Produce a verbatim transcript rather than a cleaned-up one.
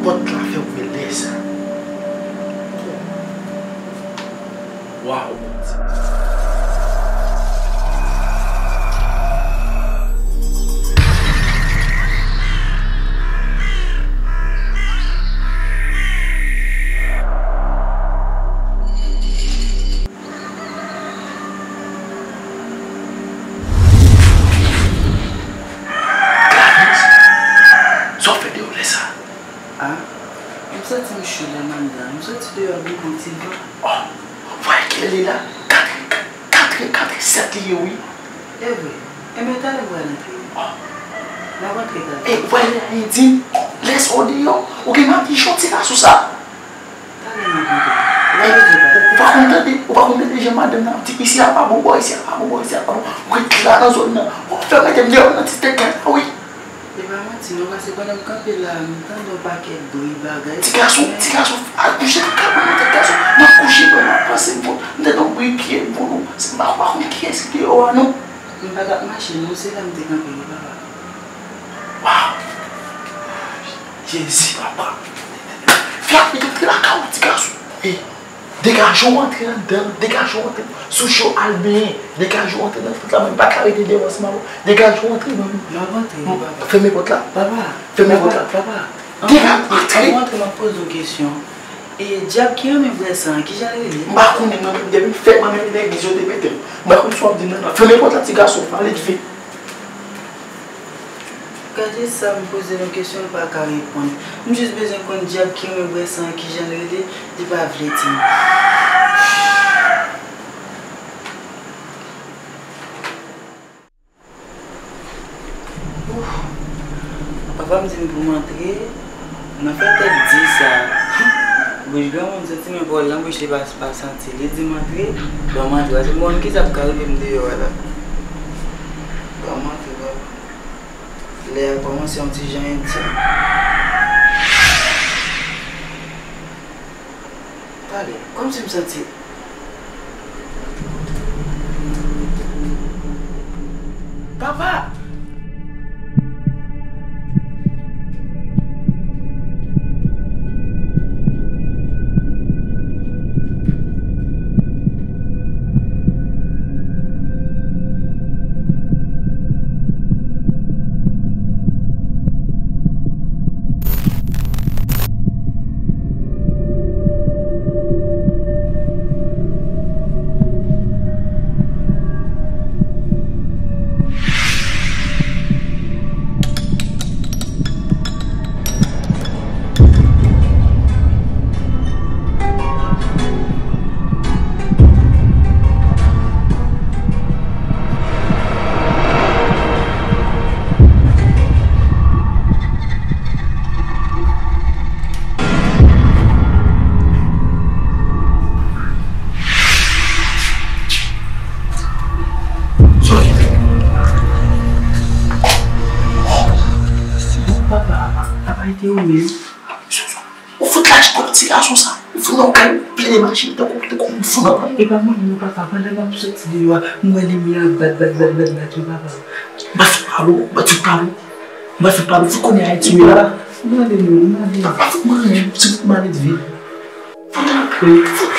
Pòt la fè ouvè lè sa. Waw, Bondye. Clarisse, sa w fè deyò lè sa? Ah, m santi m cho lè m anndan. M soti deyò, m gen yon ti van. Oh, w wè kilè li la? Kat è, kat è, kat è sèt li ye, wi. E vre. Enben, talè m pral antre. Oh. N ap antre talè. E, w wè lè a ye di, lè sa w deyò, ou gen madichon ti gason sa. Talè m ap antre. Ou pa konn tande, ou pa konn tande jan madanm nan ap di, isi a pa bon, bò isi a pa bon, bò isi a pa bon. Ou ret la nan zòn nan. Ou fè mete m deyò nan ti tèt la, wi. E pa manti non, paske pandan m kanpe la, m tande yon pakèt bri bagay. Ti gason, ti gason, al kouche nan kay mwen, ti gason. M ap kouche, mwen, m ap panse, bon, m tande yon bri pye, bon, non. Se, m pa, m pa konn kiyès ki deyò a, non. M pa t ap mache, non, se la m te kanpe, wi, papa. Waw! Jezi, papa! Fè ap vin antre lakay ou, ti gason. Wi. Degaje w antre anndan, degaje w antre sou cho al benyen, degaje w antre nan tout la, mwen pa ka rete deyò ansanm avè w. Degaje w antre, non. M ap antre, wi, papa. Fèmen pòt la. Papa. Fèmen pòt la. Papa, papa. Degaje w antre. Anvan w antre, m ap poze w kesyon. E dyab ki renmen bwè san an, kijan l rele? M pa konnen, mwen menm, depi m fèt, mwen menm, legliz yo te mete m. M pa konn sa w ap di m nan, non. Fèmen pòt la, ti gason, pale vit. Gade sa, m poze l yon kesyon, l pa ka reponn. M jis bezwen konn dyab ki renmen bwè san an, kijan l rele, li pa vle di m. Ouf. Papa m di m pou m antre, nan fè tèt di sa. Bouch granmoun santi men pawòl nan bouch li pa, pa santi. Li di m antre, ban m antre. Paske m pa konn kisa k ka rive m deyò a la. Ban m antre, papa. Lè a kòmanse yon ti jan endyen. Pale, kòmsi m santi. Papa! Papa, apa ete ou menm? Ou fout lach kòb ti gason sa. Ou fout nan kay plen de machin tankou, tankou ou fout nan. E pa mwen menm papa, pandan m ap soti deyò a, m wè limyè a bat, bat, bat, bat, bat, wi papa. M pa fout pale w, m pa fout pale w. M pa fout pale w, fout konnen Ayiti wi la. M ale non, m ale. Papa, fout mwen menm, se fout m ale vit. Fout antre, fout